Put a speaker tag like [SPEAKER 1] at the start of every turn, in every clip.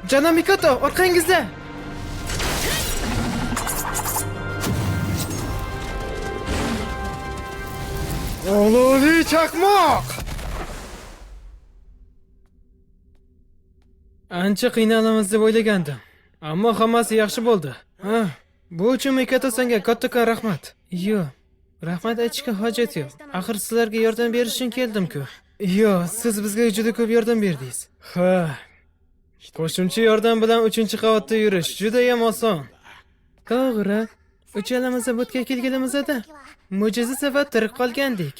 [SPEAKER 1] Janob Mikoto, orqangizda.
[SPEAKER 2] Olovli chaqmoq!
[SPEAKER 1] Ancha qiynalamiz deb o'ylagandim. Ammo hammasi yaxshi bo'ldi. Ha, bu uchun Mikoto sanga kattakon rahmat. Yo'q, rahmat aytishga hojat yo'q. Axir sizlarga yordam berish uchun keldim-ku. Yo'q, siz bizga juda ko'p yordam berdingiz. Ha. Qo'shimcha yordam bilan 3-qavatda yurish juda ham oson. To'g'ri. Uchalamiz butga kelganimizda mo'jiza sabab tirik qolgandik.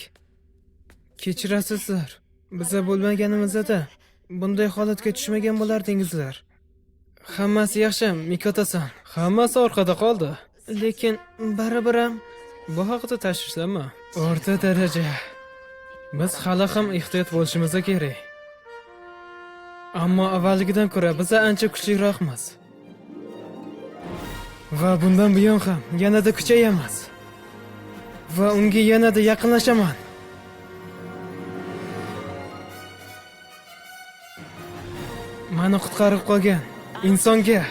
[SPEAKER 1] Kechirasizlar. Biza bo'lmaganimizda bunday holatga tushmagan bo'lardingizlar. Hammasi yaxshi, Mikoto-san. Hammasi orqada qoldi. Lekin baribir ham bu haqida tashvishlanma. O'rta daraja. Biz hali ham ehtiyot bo'lishimiz kerak. Ammo avvalgidan ko'ra biz ancha kuchliroqmiz. Va bundan buyon ham yanada kuchayamiz. Va unga yanada yaqinlashaman. Mani qutqarib qolgan insonga.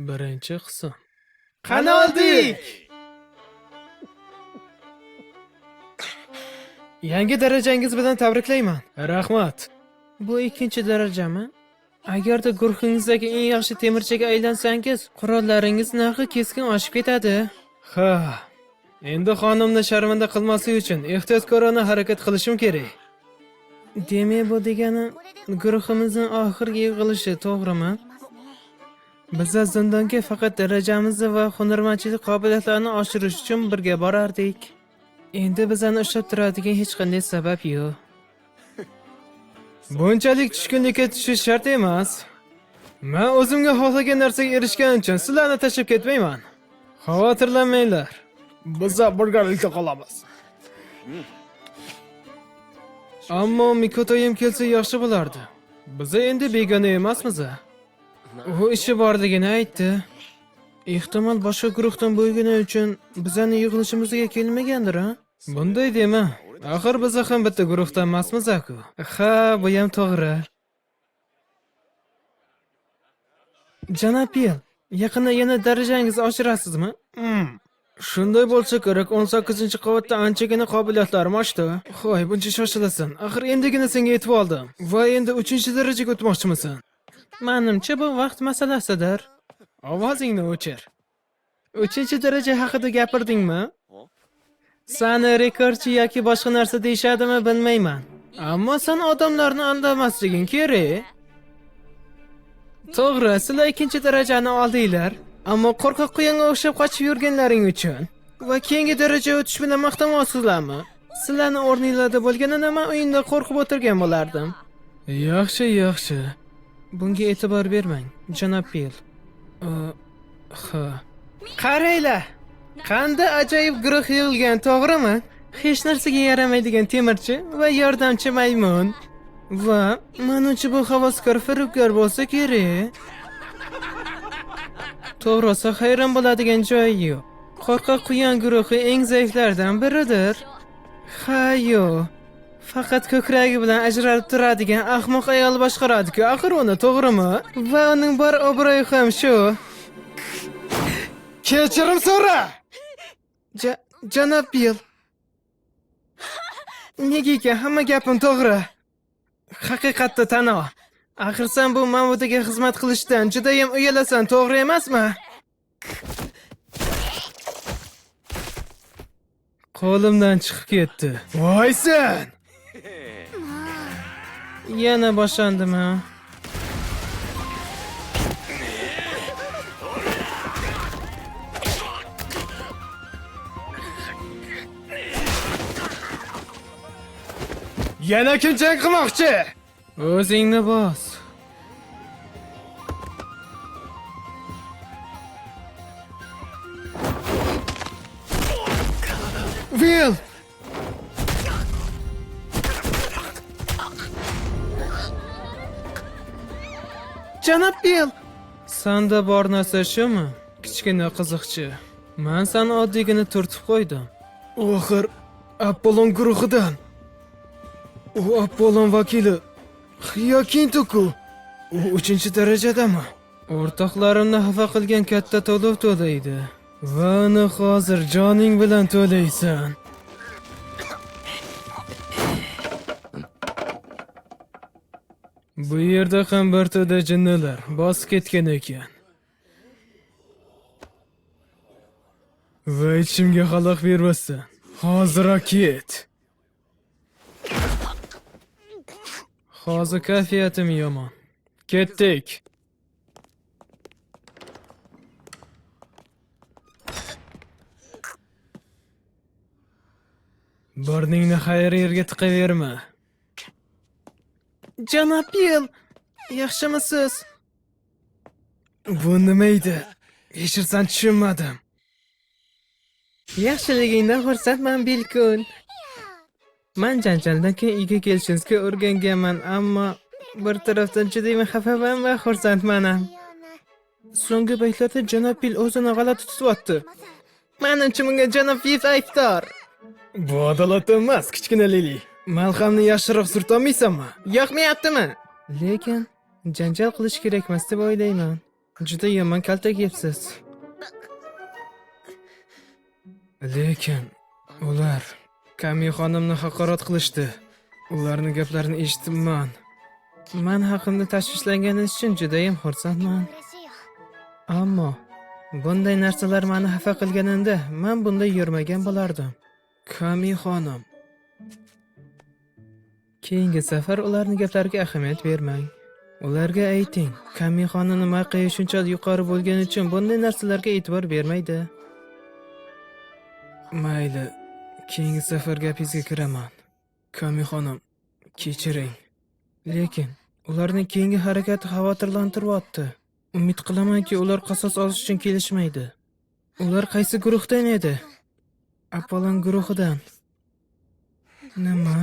[SPEAKER 1] Birinchi qism. Qani oldik? Yangi darajangiz bilan tabriklayman. Rahmat. Bu ikkinchi darajami? Agarda guruhingizdagi eng yaxshi temirchiga aylansangiz, qurollaringiz narxi keskin oshib ketadi. Ha. Endi xonimni sharmanda qilmaslik uchun ehtiyotkorona harakat qilishim kerak. Demak, bu degani guruhimizning oxirgi yig'ilishi, to'g'rimi? Biza zindonga faqat darajamizni va hunarmandchilik qobiliyatlarini oshirish uchun birga borardik. Endi bizani ushlab turadigan hech qanday sabab yo'q. Bunchalik tushkunlikka tushish shart emas. Men o'zimga xohlagan narsaga erishganim uchun sizlarni tashlab ketmayman. Xavotirlanmanglar.
[SPEAKER 2] Biz birgalikda qolamiz.
[SPEAKER 1] Ammo Mikotoyim kelsa yaxshi bo'lardi. Biz endi begona emasmiz. U ishi borligini aytdi. Ehtimol boshqa guruhdan bo'lgani uchun bizani yig'ilishimizga kelmagandir, a? Bunday dema. Axir biz ham bitta guruhdan emasmiz-ku. Ha, bu ham to'g'ri. Janob Pil, yaqinda yana darajangizni oshirasizmi? Shunday bo'lsa kerak, 18-qavatda anchagina qobiliyatlarim oshdi. Hoy, buncha shoshilasan. Axir endigina senga yetib oldim. Va endi 3-darajaga o'tmoqchimisan? Menimcha bu vaqt masalasidir. Ovozingni o'chir. 3-daraja haqida gapirdingmi? Sani rekordchi yoki boshqa narsa deyishadimi bilmayman. Ammo sen odamlarni aldamasliging kerak. To'g'ri, sizlar ikkinchi darajani oldinglar, ammo qo'rqoq quyonga o'xshab qochib yurganlaring uchun va keyingi darajaga o'tish bilan maqtanmoqsizlarmi? Sizlarni o'rninglarda bo'lganida men uyimda qo'rqib o'tirgan bo'lardim. Yaxshi, yaxshi. Bunga e'tibor bermang, janob Pil. Ha. Qaranglar. Qanday ajoyib guruh yig'ilgan, to'g'rimi? Hech narsaga yaramaydigan temirchi va yordamchi maymun. Va menimcha bu havaskor firibgar bo'lsa kerak. To'g'risi hayron bo'ladigan joyi yo'q. Qo'rqoq quyon guruhi eng zaiflardan biridir. Ha, yo'q. Faqat ko'kragi bilan ajralib turadigan ahmoq ayol boshqaradi-ku axir uni, to'g'rimi? Va uning bor obro'yi ham shu.
[SPEAKER 2] Kechirim so'ra!
[SPEAKER 1] Janob Bill. Nega ekan hamma gapim to'g'ri? Haqiqatda tano. Axir sen bu ma'budaga xizmat qilishdan judayam uyalasan, to'g'ri emasmi? Qo'limdan chiqib ketdi.
[SPEAKER 2] Voy sen!
[SPEAKER 1] Yana boshlandimi?
[SPEAKER 2] Yana kim jang qilmoqchi?
[SPEAKER 1] O'zingni bos.
[SPEAKER 2] Will!
[SPEAKER 1] Janob Bill! Sanda bor narsa shumi? Kichkina qiziqchi. Men seni oddiygina turtib qo'ydim.
[SPEAKER 2] Oxir Apollon guruhidan. U Apollon vakili Hyakintoku. U 3-darajadami?
[SPEAKER 1] O'rtoqlarimni xafa qilgan katta to'lov to'laydi. Va uni hozir joning bilan to'laysan. Bu yerda ham bir to'da jinnilar bosib ketgan ekan. Va ichimga xalaq bermasdan. Hoziroq ket. Hozir kayfiyatim yomon. Ketdik. Burningni xayr yerga tiqaverma. Janob Bill, yaxshimisiz?
[SPEAKER 2] Bu nima edi? Kechirsan, tushunmadim.
[SPEAKER 1] Yaxshiligingdan xursandman, Bilkun. Man janjaldan keyin uyga kelishingizga o'rganganman, ammo bir tarafdan judayam xafaman va xursandman ham. So'nggi paytlarda janob Bill o'zini g'alati tutyapti. Manimcha bunga janob Viv aybdor.
[SPEAKER 2] Bu adolatli emas, kichkina Lili. Malhamni yaxshiroq surtolmaysanmi?
[SPEAKER 1] Yoqmayaptimi? Lekin janjal qilish kerak emas deb o'ylayman. Juda yomon kaltak yebsiz.
[SPEAKER 2] Lekin ular Kami xonimni haqorat qilishdi. Ularning gaplarini eshitibman.
[SPEAKER 1] Man haqimda tashvishlanganingiz uchun judayam xursandman. Ammo bunday narsalar meni xafa qilganida man bunday yurmagan bo'lardim.
[SPEAKER 2] Kami xonim,
[SPEAKER 1] Keyingi safar ularning gaplariga ahamiyat bermang. Ularga ayting, Kami xonimning mavqei shunchalik yuqori bo'lgani uchun bunday narsalarga e'tibor bermaydi.
[SPEAKER 2] Mayli, keyingi safar gapingizga kiraman. Kami xonim, kechiring.
[SPEAKER 1] Lekin ularning keyingi harakati xavotirlantiryapti. Umid qilamanki, ular qasos olish uchun kelishmaydi. Ular qaysi guruhdan edi? Apollon guruhidan. Nima?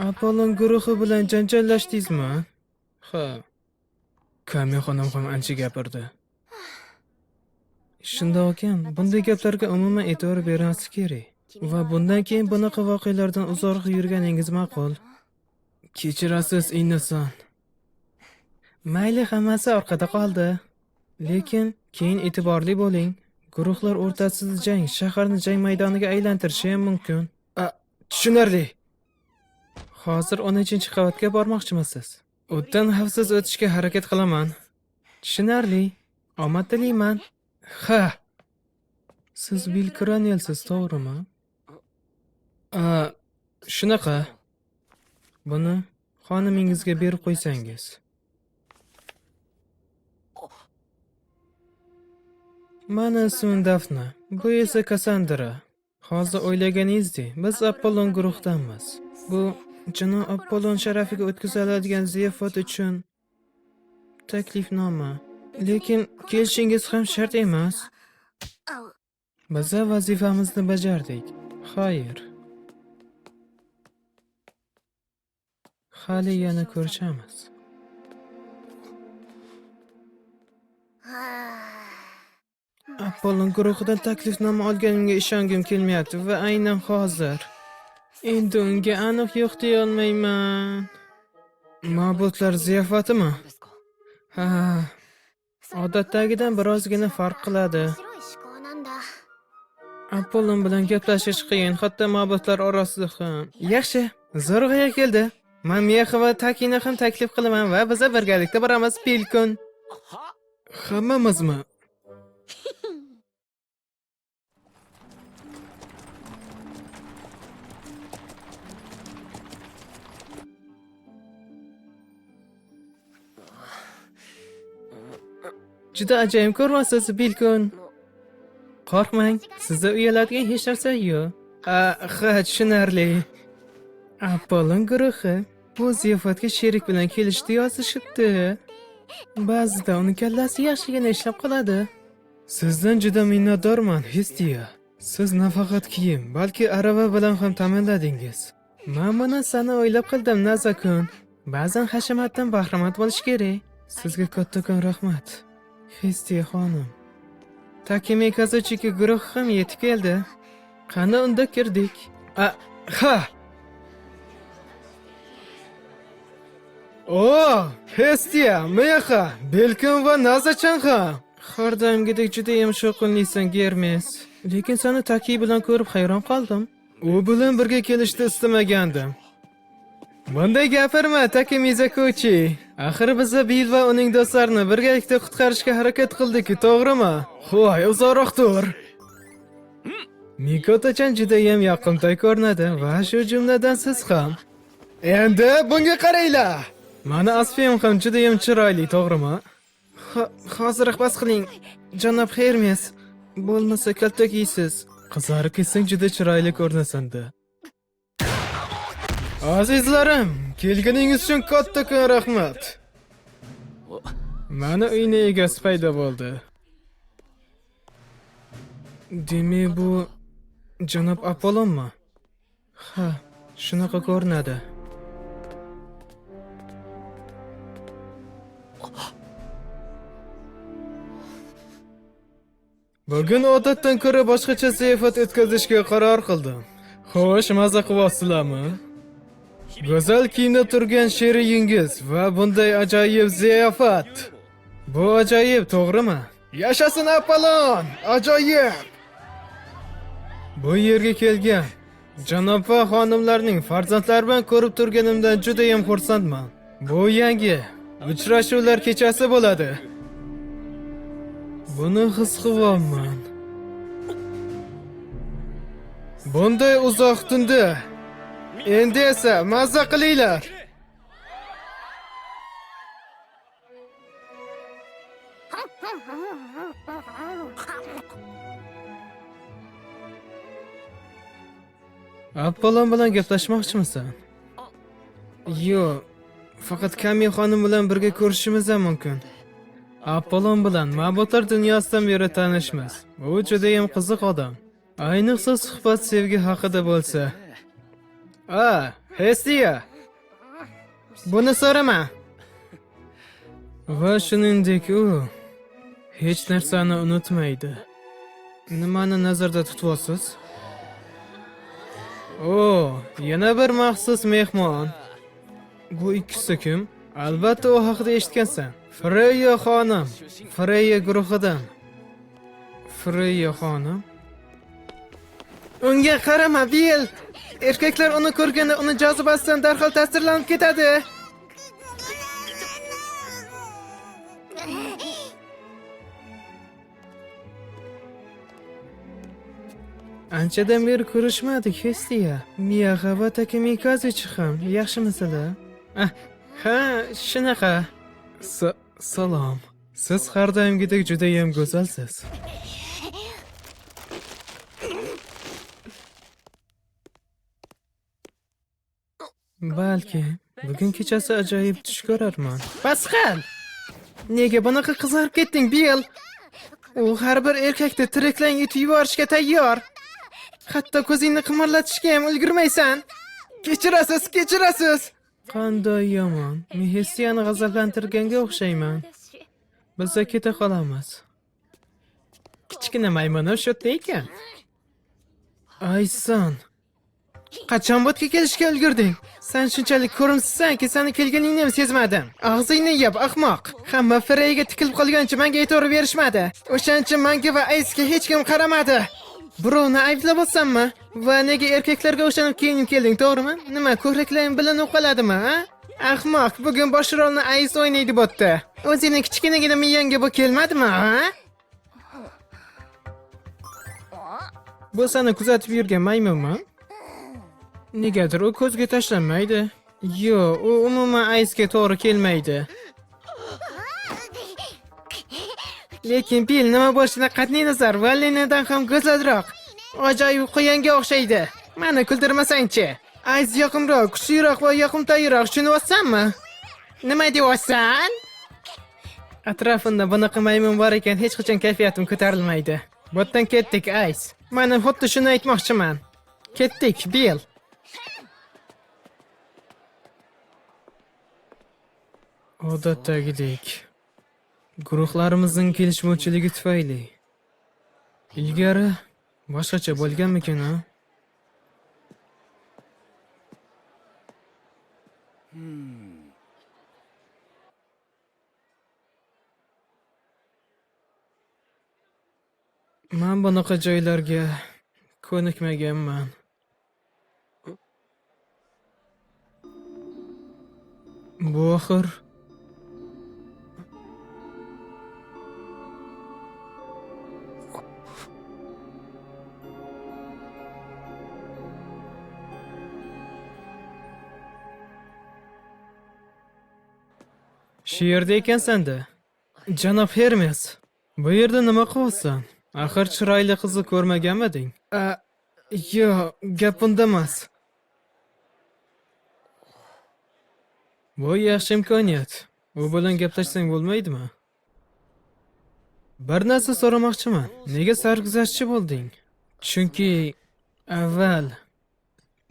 [SPEAKER 1] Apollon guruhi bilan janjallashdingizmi? Ha.
[SPEAKER 2] Kami xonim ham ancha gapirdi.
[SPEAKER 1] Shundoq ekan, bunday gaplarga umuman e'tibor bermaslik kerak. Va bundan keyin bunaqa voqealardan uzoqroq yurganingiz ma'qul.
[SPEAKER 2] Kechirasiz, Innosan.
[SPEAKER 1] Mayli, hammasi orqada qoldi. Lekin keyin e'tiborli bo'ling. Guruhlar o'rtasida jang shaharni jang maydoniga aylantirishi ham mumkin.
[SPEAKER 2] Tushunarli.
[SPEAKER 1] Hozir 13-qavatga bormoqchimisiz? O'tdan xavfsiz o'tishga harakat qilaman. Tushunarli. Omad tilayman.
[SPEAKER 2] Ha,
[SPEAKER 1] Siz Bill Kranelsiz, to'g'rimi?
[SPEAKER 2] a, shunaqa.
[SPEAKER 1] Buni xonimingizga berib qo'ysangiz. Mani ismim Dafna, bu esa Kassandra. Hozir o'ylaganingizdek, biz Apollon guruhdanmiz. Bu janob Apollon sharafiga o'tkaziladigan ziyofat uchun taklifnoma. Lekin kelishingiz ham shart emas. Biza vazifamizni bajardik. Xayr. Hali yana ko'rishamiz. Apollon guruhidan taklifnoma olganimga ishongim kelmayapti va aynan hozir. Endi unga aniq yo'q deya olmayman.
[SPEAKER 2] Ma'budlar ziyofatimi?
[SPEAKER 1] Ha, odatdagidan birozgina farq qiladi. Apollon bilan gaplashish qiyin, hatto ma'budlar orasida ham. Yaxshi, zo'rg'a keldi. Man Mexa va Takini ham taklif qilaman va biza birgalikda boramiz Pilkun.
[SPEAKER 2] Hammamizmi?
[SPEAKER 1] Juda ajoyib ko'rmasiz, Bilkun. Qo'rqmang, sizda uyaladigan hech narsa yo'q.
[SPEAKER 2] Ha, tushunarli.
[SPEAKER 1] Apollon guruhi bu ziyofatga sherik bilan kelishdi yozishibdi. Ba'zida uni kallasi yaxshigina ishlab qoladi.
[SPEAKER 2] Sizdan juda minnatdorman, Hestia. Siz nafaqat kiyim, balki arava bilan ham ta'minladingiz.
[SPEAKER 1] Men buni sani o'ylab qildim, Nazakun. Ba'zan hashamatdan bahramand bo'lish kerak.
[SPEAKER 2] Sizga kattakon rahmat, Hestia xonim.
[SPEAKER 1] Takemi Kazuchika guruhi ham yetib keldi. Qani unda kirdik.
[SPEAKER 2] A, ha. O, Hestia, Mexa, Belkin va Nazachan ham.
[SPEAKER 1] Har doimgidek judayam shovqinlisan, Germes. Lekin seni Taki bilan ko'rib hayron qoldim.
[SPEAKER 2] U bilan birga kelishni istamagandim. Bunday gapirma, Taki Mizakuchi. Axir biza Bill va uning do'stlarini birgalikda qutqarishga harakat qildik, to'g'rimi? Hoy, uzoqroq tur. Mikoto-chan judayam yoqimtoy ko'rinadi va shu jumladan siz ham. Endi bunga qaranglar. Mani Asfim ham judayam chiroyli, to'g'rimi?
[SPEAKER 1] Hoziroq bas qiling, janob Hermes. Bo'lmasa kaltak yeysiz.
[SPEAKER 2] Qizarib ketsang juda chiroyli ko'rinasan-da. Azizlarim, kelganingiz uchun kattakon rahmat. Mani uyni egasi paydo bo'ldi.
[SPEAKER 1] Demak, bu janob Apollonmi? Ha, shunaqa ko'rinadi.
[SPEAKER 2] Bugun odatdan ko'ra boshqacha ziyofat o'tkazishga qaror qildim. Xo'sh, maza qilyapsizlarmi? Go'zal kiyimda turgan sherigingiz va bunday ajoyib ziyofat. Bu ajoyib, to'g'rimi? Yashasin Apollon! Ajoyib! Bu yerga kelgan janob va xonimlarning farzandlari bilan ko'rib turganimdan juda ham xursandman. Bu yangi uchrashuvlar kechasi bo'ladi. Buni his qilyapman. Bunday uzoq tunda endi esa mazza qilinglar.
[SPEAKER 1] Apollon bilan gaplashmoqchimisan? Yo'q, faqat Kami xonim bilan birga ko'rishimiz ham mumkin. Apollon bilan ma'budlar dunyosidan beri tanishmiz. U judayam qiziq odam. Ayniqsa suhbat sevgi haqida bo'lsa.
[SPEAKER 2] A, Hestia.
[SPEAKER 1] Buni so'rama. Va shuningdek u hech narsani unutmaydi. Nimani nazarda tutyapsiz?
[SPEAKER 2] O, yana bir maxsus mehmon.
[SPEAKER 1] Bu ikkisi kim?
[SPEAKER 2] Albatta u haqida eshitgansan. Freya xonim, Freya guruhidan.
[SPEAKER 1] Freya xonim. Unga qarama, Bill. Erkaklar uni ko'rganda uni jozibasidan darhol ta'sirlanib ketadi. Anchadan beri ko'rishmadik, Hestia. Miyaxa va Takemikazuchi ham yaxshimisizlar? Ah, ha, shunaqa.
[SPEAKER 2] Salom. Siz har doimgidek judayam go'zalsiz.
[SPEAKER 1] Balki bugun kechasi ajoyib tush ko'rarman. Bas qil! Nega bunaqa qizarib ketding, Bill? U har bir erkakni tiriklayin yutib yuborishga tayyor. Hatto ko'zingni qimirlatishga ham ulgurmaysan. Kechirasiz, kechirasiz. Qanday yomon. Men Hessiyani g'azablantirganga o'xshayman. Biza keta qolamiz. Kichkina maymun shu yerda ekan. Ayson. Qachon bu yerga kelishga ulgurding? Sen shunchalik ko'rimsizsanki, seni kelganingni ham sezmadim. Og'zingni yop, ahmoq. Hamma Freyga tikilib qolgancha menga e'tibor berishmadi. O'shaning uchun menga va Aysga hech kim qaramadi. Birovni ayblayapsanmi? Va nega erkaklarga o'xshanib kiyinib kelding, to'g'rimi? Nima, ko'kraklaring bilinib qoladimi, a? Ahmoq, bugun bosh rolni Ays o'ynaydi bu yerda. O'zingni kichkinagina miyangga bu kelmadimi, a? Bu seni kuzatib yurgan maymunmi? Negadir u ko'zga tashlanmaydi. Yo'q, u umuman Aysga to'g'ri kelmaydi. Lekin Bill nima bo'lishidan qat'iy nazar, Valenidan ham go'zalroq. Ajoyib quyonga o'xshaydi. Meni kuldirmasangchi. Ays yoqimroq, kuchliroq va yoqimtoyroq, tushunyapsanmi? Nima deyapsan? Atrofimda bunaqa maymun bor ekan, hech qachon kayfiyatim ko'tarilmaydi. Bu yerdan ketdik, Ays. Mana xuddi shuni aytmoqchiman. Ketdik, Bill.
[SPEAKER 2] Odatdagidek. Guruhlarimizning kelishmovchiligi tufayli. Ilgari boshqacha bo'lganmikin, a?
[SPEAKER 1] Men bunaqa joylarga ko'nikmaganman. Bu axir shu yerda ekansan-da. Janob Hermes, bu yerda nima qilyapsan? Axir chiroyli qizni ko'rmaganmiding? Yo'q, gap bunda emas. Bu yaxshi imkoniyat. U bilan gaplashsang bo'lmaydimi? Bir narsa so'ramoqchiman. Nega sarguzashtchi bo'lding? Chunki avval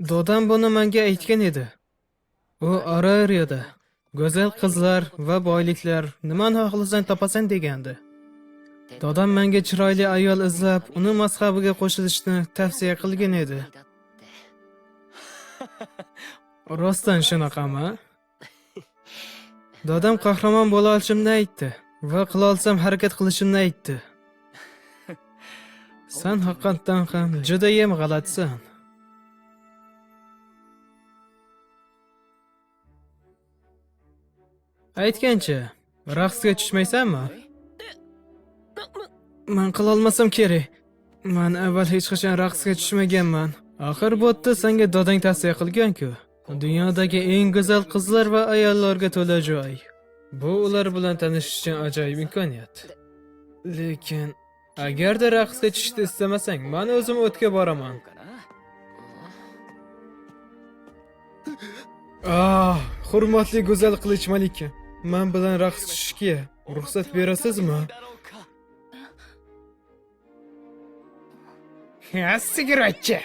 [SPEAKER 1] dodam buni menga aytgan edi. U Orariyada go'zal qizlar va boyliklar nimani xohlasang topasan degandi. Dodam menga chiroyli ayol izlab, uni mazhabiga qo'shilishni tavsiya qilgan edi. Rostdan shunaqami? Dodam qahramon bo'la olishimni aytdi va qila olsam harakat qilishimni aytdi. Sen haqiqatdan ham judayam g'alatisan. Aytgancha, raqsga tushmaysanmi? Men qila olmasam kerak. Men avval hech qachon raqsga tushmaganman. Axir bu yerda senga dodang tavsiya qilgan-ku. Dunyodagi eng go'zal qizlar va ayollarga to'la joy. Bu ular bilan tanishish uchun ajoyib imkoniyat. Lekin agarda raqsga tushishni istamasang, men o'zim o'tga boraman. Ah, hurmatli go'zal qilich malika, men bilan raqs tushishga ruxsat berasizmi? Ha, sigaretchi.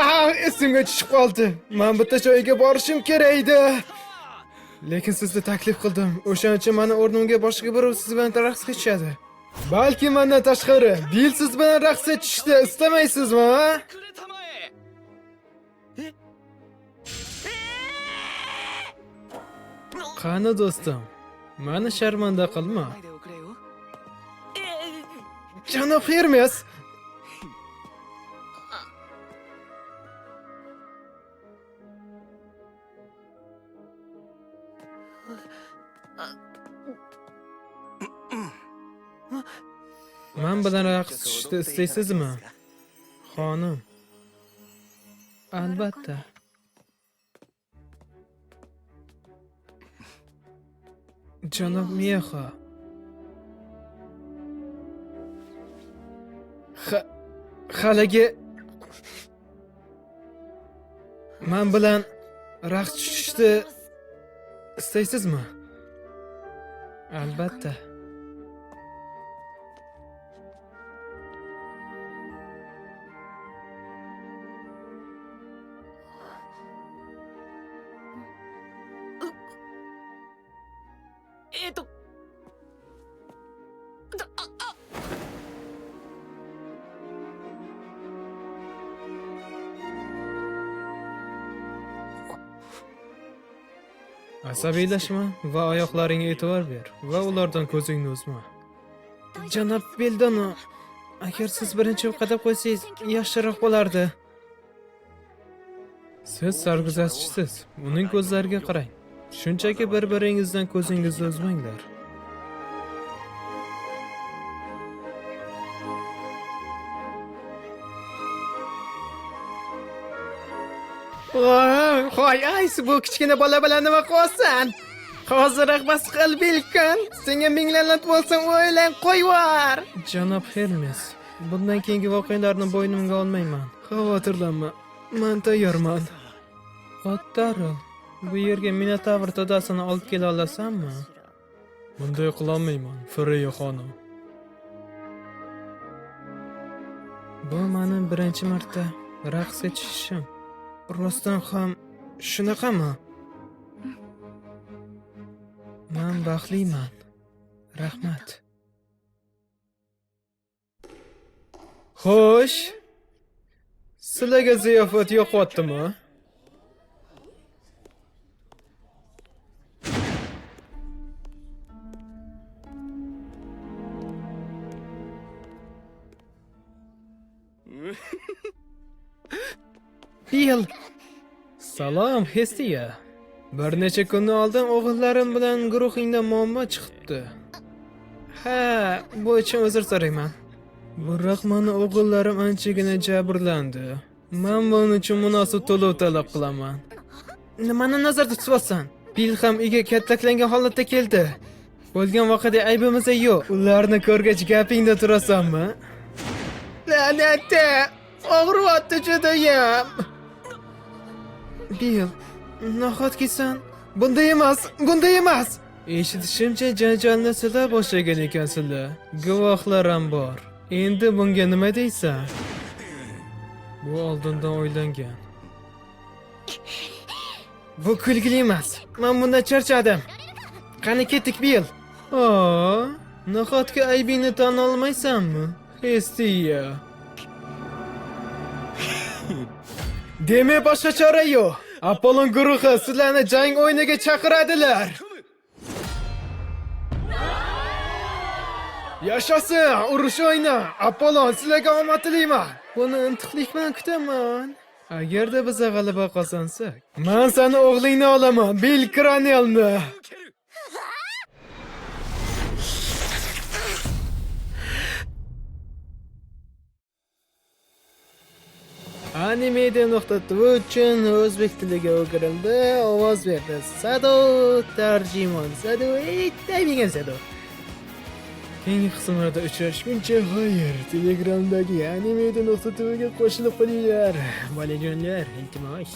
[SPEAKER 1] Ah, esimga tushib qoldi. Men bitta joyga borishim kerak edi. Lekin sizni taklif qildim. O'shaning uchun meni o'rnimga boshqa birov siz bilan raqsga tushadi. Balki mendan tashqari Bill siz bilan raqsga tushishni istamaysizmi, ha? Qani do'stim, meni sharmanda qilma. Janob Hermes! Men bilan raqs tushishni istaysizmi? Xonim. Albatta. Janob Miyaxa. Haligi men bilan raqs tushishni istaysizmi? Albatta. Asabiylashma va oyoqlaringga e'tibor ber va ulardan ko'zingni uzma. Janob Beldono, agar siz birinchi qadam qo'ysangiz yaxshiroq bo'lardi. Siz sarguzashtchisiz. Uning ko'zlariga qarang. Shunchaki bir-biringizdan ko'zingizni uzmanglar. Voy, aysi bu kichkina bola bilan nima qilyapsan? Hoziroq bas qil Bilkon. Senga ming la'nat bo'lsin, o'ylang qo'yvor. Janob Hermes, bundan keyingi voqealarni bo'ynimga olmayman. Xavotirlanma. Men tayyorman. Ottaro, bu yerga Minotavr to'dasini olib kela olasanmi? Bunday qilolmayman, Freya xonim. Bu mening birinchi marta raqsga tushishim. Rostdan ham shunaqami? Men baxtliman. Rahmat. Xo'sh. Sizlarga ziyofat yoqyaptimi? Bill. Salom, Hestiya. Bir necha kun oldin o'g'illarim bilan guruhingda muammo chiqibdi. Ha, bu uchun uzr so'rayman. Biroq mani o'g'illarim anchagina jabrlandi. Men buning uchun munosib to'lov talab qilaman. Nimani nazarda tutyapsan? Bill ham uyga kaltaklangan holatda keldi. Bo'lgan voqeada aybimiz yo'q. Ularni ko'rgach gapingda turasanmi? La'nati! Og'riyapti judayam. Bill, nahotki sen? Bunday emas, bunday emas. Eshitishimcha janjalni sizlar boshlagan ekansizlar. Guvohlar ham bor. Endi bunga nima deysan? Bu oldindan o'ylangan. Bu kulgili emas. Men bundan charchadim. Qani ketdik, Bill. O, nahotki aybingni tan olmaysanmi? Hestiya. Demak, boshqa chora yo'q. Apollon guruhi sizlarni jang o'yiniga chaqiradilar. Yashasin, urush o'yini. Apollon, sizlarga omad tilayman. Buni intiqlik bilan kutaman. Agarda biz g'alaba qozonsak, men seni o'g'lingni olaman, Bill Kranelni. Animedia.tv uchun o'zbek tiliga o'girildi, ovoz berdi. Sado tarjimon, Sado aytmaygan Sado. Keyingi qismlarda uchrashguncha xayr. Telegramdagi animedia.tv ga qo'shilib qolinglar. Bolajonlar, iltimos.